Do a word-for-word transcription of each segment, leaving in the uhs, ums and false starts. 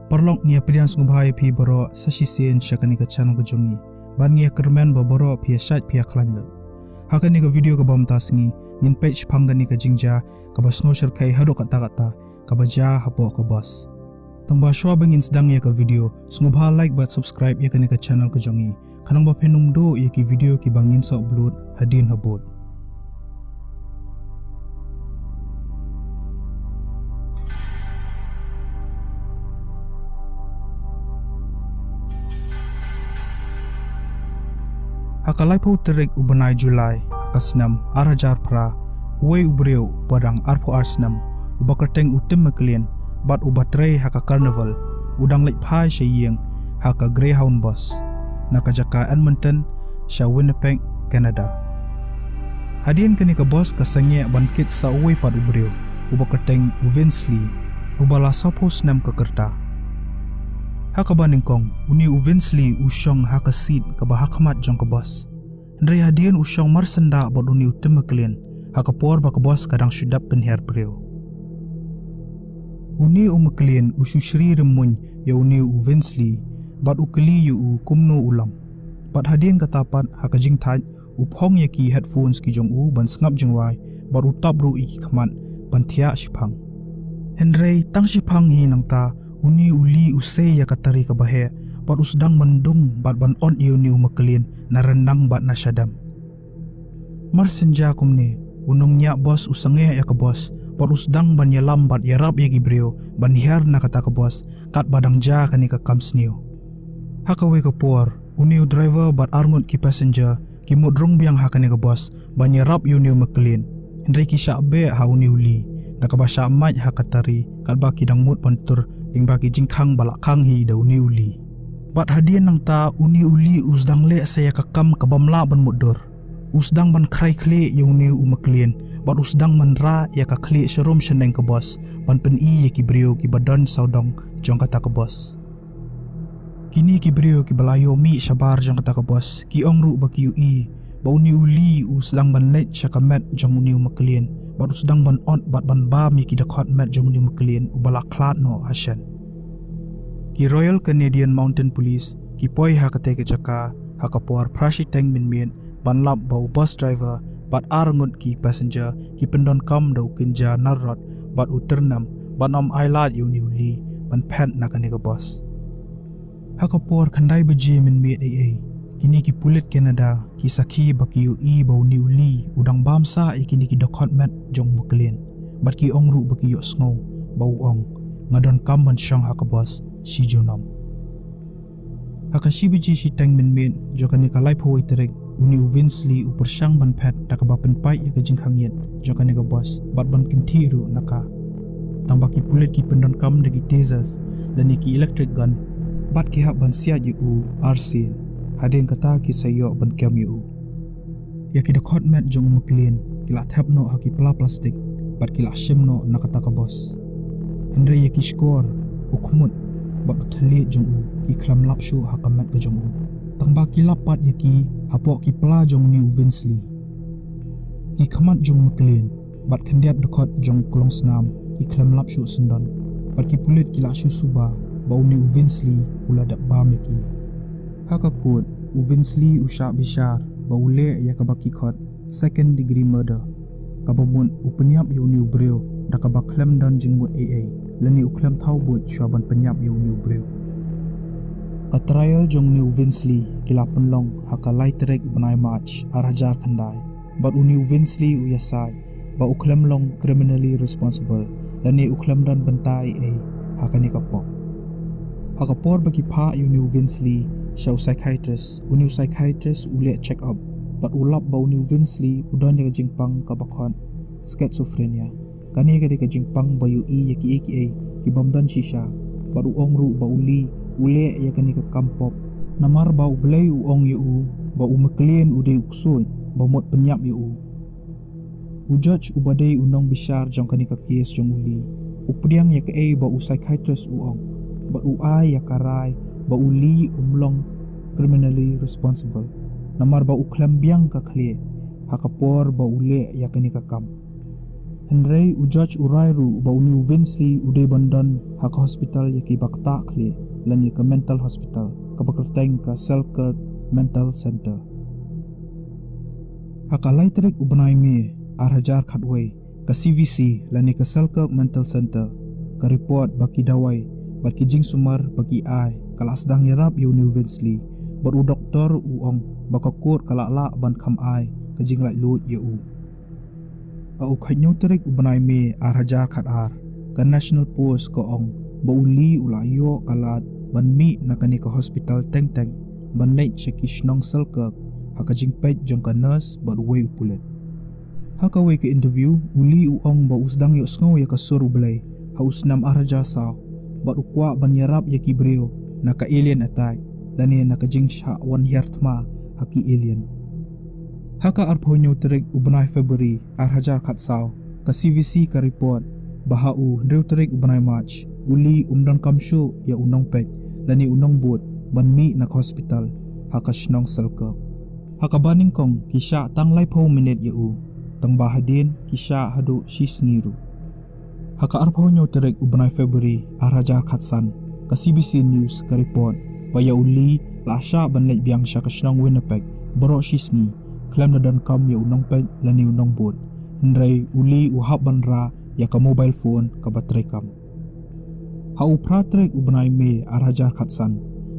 Paralok, ngi ïa pdiang sngewbha ïa phi baroh sa shisien sha kane ka channel ka jong ngi. Bad ngi ïa kyrmen ba baroh phi ïa shait phi ïa khlaiñ lut. Ha kane ka video kaba mynta sngi ngin peit shaphang kane ka jingjia kaba sngewshyrkhei haduh katta katta kaba jia hapoh ka bus. Tang ba shuwa ba ngin sdang ïa ka video, sngewbha like bad subscribe ïa kane ka channel ka jong ngi. Khnang ba phin ym duh ïa ki video kiba ngin sa upload hadien habud. Ha ka laiphew tarik u bnai July, ha ka snem ar hajar phra, uwei u briew uba dang arphew ar snem, uba kyrteng u Tim McLean, bad uba trei ha ka Carnival, u dang leit phai sha ïing ha ka Greyhound bus na ka jaka Edmonton sha Winnipeg, Canada. Hadien kane ka bus ka sangeh ban kit sa uwei pat u briew, uba kyrteng u Vince Lee, uba la sawphew snem ka rta. Ha kaba nyngkong, une u Vince Lee u shong ha ka seat kaba ha khmat jong ka bus. Hynrei hadien u shong marsyndah bad une u Tim McLean, ha ka por ba ka bus ka dang shu dep pynhiar briew. Une u McLean u shu shri rymmuiñ ïa une u Vince Lee, bad u kylli ïa u kumno u long. Bad hadien kata pat, ha ka jingthait, u phong ïa ki headphones ki jong u ban sngap jingrwai, bad u tap ruh ïa ki khmat ban thiah shiphang. Hynrei tang shiphang hi nangta, une u Lee u sei ïa ka tari kaba heh, bad u sdang ban dung bad ban ot ïa une u McLean na ryndang bad na shadem. Marsynja kumne, u nongñiah bus u sangeh ïa ka bus, bad u sdang ban ïalam bad ïarap ïa ki briew ban hiar na kata ka bus, katba dang jia kane ka kam sniew. Ha kawei ka por, une u driver bad arngut ki passenger ki mut rung biang ha kane ka bus ban ïarap ïa une u McLean. Hynrei ki shah beh ha une u Lee, da kaba shah mait ha ka tari, katba ki dang mut ban tur lyngba ki jingkhang ba la khang hi da une u Lee. Bad hadien nangta, une u Lee u sdang leh sa ïa ka kam kabym lah ban mutdur. U sdang ban khrai khlieh ïa une u McLean, bad u sdang ban rah ïa ka khlieh sharum shaneng ka bus, ban pyni ïa ki briew kiba don sawdong jong kata ka bus. Kine ki briew kiba la ïoh mih shabar jong kata ka bus, ki ong ruh ba ki ïohi ba une u Lee u sdang ban leit sha ka met jong une u McLean, bad u sdang ban ot bad ban bam ïa ki dkhot met jong une u McLean uba la khlad noh ha shen. Ki Royal Canadian Mounted Police ki poi ha katei ka jaka ha ka por phra shiteng mynmiet, ban lap ba u bus driver bad arngut ki passenger ki pyndonkam da u kynja narrot bad u tyrnem, ban ym ailad ïa une u Lee ban phet na kane ka bus. Ha ka por khyndai baje mynmiet eiei, kine ki pulit Canada ki sakhi ba ki ïohi ba une u Lee u dang bam sah ïa kine ki dkhot met jong u McLean, bad ki ong ruh ba ki ïohsngew ba u ong, "Nga donkam ban shong ha ka bus shi junom." Ha ka shi baje shiteng mynmiet jong kane ka laiphew wei tarik, une u Vince Lee u pyrshang ban phet da kaba pynpait ïa ka jingkhang ïit jong kane ka bus, bad ban kynthih ruh na ka. Tang ba ki pulit ki pyndonkam da ki tasers lane ki electric gun, bad ki hap ban siat ïa u arsien. Hadien kata ki sa ïoh ban kem ïa u. Ïa ki dkhot met jong u McLean ki la thep noh ha ki pla plastik, bad ki la shim noh na kata ka bus. Hynrei ïa ki shkor, u khmut, bad u thylliej jong u ki khlem lap shuh ha ka met ka jong u. Tang ba ki lap pat ïa ki hapoh ki pla jong une u Vince Lee. Ki khmat jong u McLean bad khyndiat dkhot jong u klongsnam ki khlem lap shuh syndon, bad ki pulit ki la shu suba ba une u Vince Lee u la dep bam ïa ki. Ha ka kut, u Vince Lee u shah bishar ba u leh ïa kaba ki khot second degree murder, kaba mut u pynïap ïa une u briew da kaba khlem don jingmut eiei, lane u khlem thaw buit shuwa ban pynïap ïa une u briew. Ka trial jong une u Vince Lee ki la pynlong ha ka lai tarik bnai March ar hajar khyndai, bad une u Vince Lee u ïasaid ba u khlem long criminally responsible, lane u khlem don bynta eiei ha kane ka pop. Ha ka por ba ki phah ïa une u Vince Lee sha u psychiatrist, une u psychiatrist u leh check up, bad u lap ba une u Vince Lee u don ïa ka jingpang kaba khot schizophrenia. Kane ka dei ka jingpang ba ïohi ïa kiei kiei kibym don shisha, bad u ong ruh ba u Lee u leh ïa kane ka kam pop namar ba U Blei u ong ïa u ba u McLean u dei u ksuid ba mut pynïap ïa u. U judge uba dei u nongbishar jong kane ka case jong u Lee u pdiang ïa kaei ba u psychiatrist u ong, bad u ai ïa ka rai ba u Lee um long criminally responsible namar ba u khlem biang ka khlieh ha ka por ba u leh ïa kane ka kam. Hynrei u judge u rai ruh ba une u Vinsley u dei ban don ha ka hospital ïa kiba ktah khlieh, lane ka mental hospital, kaba kyrteng ka Selkirk Mental Center. Ha ka lai tarik u bnai May, ar hajar khatwei, ka C V C, lane ka Selkirk Mental Center, ka report ba ki dawai bad ki jingsumar ba ki ai ka la sdang ïarap ïa une u Vinsley, bad u doktor u ong ba ka kot ka la lah ban kham ai ka jinglaitluid ïa u. Ha u khathynñiew tarik u bnai May, ar hajar khatar, ka National Post ka ong ba u Lee u la ïoh ka lad ban mih na kane ka hospital teng teng ban leit sha ki shnong Selkirk ha ka jingpeit jong ka nurse bad uwei u pulit. Ha kawei ka interview, u Lee u ong ba u sdang ïohsngew ïa ka sur U Blei ha u snem ar hajar saw, bad u kwah ban ïarap ïa ki briew na ka alien attack, lane na ka jingshah wan hiar thma ha ki alien. Ha ka arphew hynñiew tarik u bnai February, ar hajar khatsaw, ka C V C ka report ba ha u hynriew tarik u bnai March, u Lee um donkam shuh ïa u nongpeit, lane u nongbud, ban mih na ka hospital ha ka shnong Selkirk. Ha kaba nyngkong ki shah tang laiphew minit ïa u, tangba hadien ki shah haduh shi sngi ruh. Ha ka arphew hynñiew tarik u bnai February, ar hajar khatsan, ka C B C News ka report ba ïa u Lee la shah ban leit biang sha ka shnong Winnipeg baroh shi sngi, khlem da donkam ïa u nongpeit lane u nongbud. Hynrei u Lee u hap ban rah ïa ka mobile phone kaba treikam. Ha u phra tarik u bnai May, ar hajar khatsan,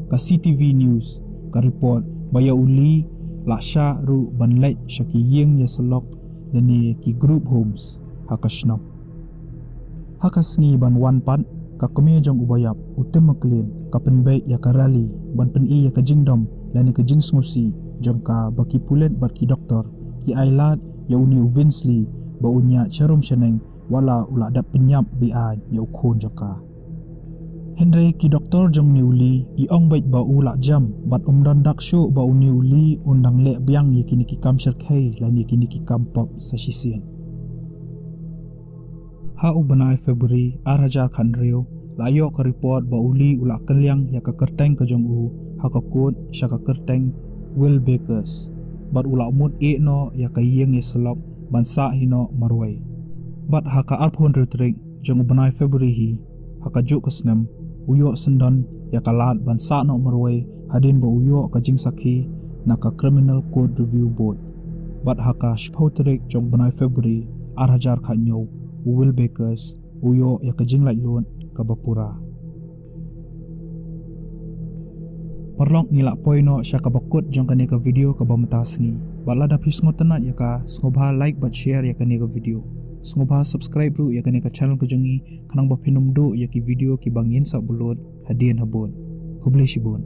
ka C T V News ka report ba ïa u Lee la shah ruh ban leit sha ki ïing ïasyllok lane ki group homes ha ka shnong. Ha ka sngi ban wan pat, ka kmie jong u baïap, u Tim McLean, ka pynbeit ïa ka rally ban pyni ïa ka jingdom lane ka jingsngewsih jong ka ba ki pulit bad ki doktor ki ai lad ïa une u Vinsley ba un ïaid sharum shaneng, wat la u la dep pynïap beaiñ ïa u khun jong ka. Hynrei ki doktor jong une u Lee ki ong beit ba u la jam bad um don dak shuh ba une u Lee un dang leh biang ïa kine ki kam shyrkhei lane kine ki kam pop sa shisien. Ha u bnai February, ar hajar khathynriew, la ïoh ka report ba u Lee u la kylliang ïa ka kyrteng ka jong u ha ka kot sha ka kyrteng Wilbekers, bad u la mut ïeh noh ïa ka ïing ïasyllok ban sah hi noh marwei. Bad ha ka arphew hynriew tarik jong u bnai February hi, ha kajuh ka snem, u ïoh syndon ïa ka lad ban sah noh marwei hadien ba u ïoh ka jingsakhi na ka Criminal Code Review Board. Bad ha ka shiphew tarik jong u bnai February, ar hajar khathynñiew, u Wilbekers u ïoh ïa ka jinglaitluid kaba pura. Paralok, ngi la poi noh sha kaba kut jong kane ka video kaba mynta sngi. Bad lada phi sngewtynnat ïa ka, sngewbha like bad share ïa kane ka video. Sngewbha subscribe ruh ïa kane ka channel ka jong ngi, khnang ba phin ym duh ïa ki video kiba ngin sa upload hadien habud. Khublei shibun.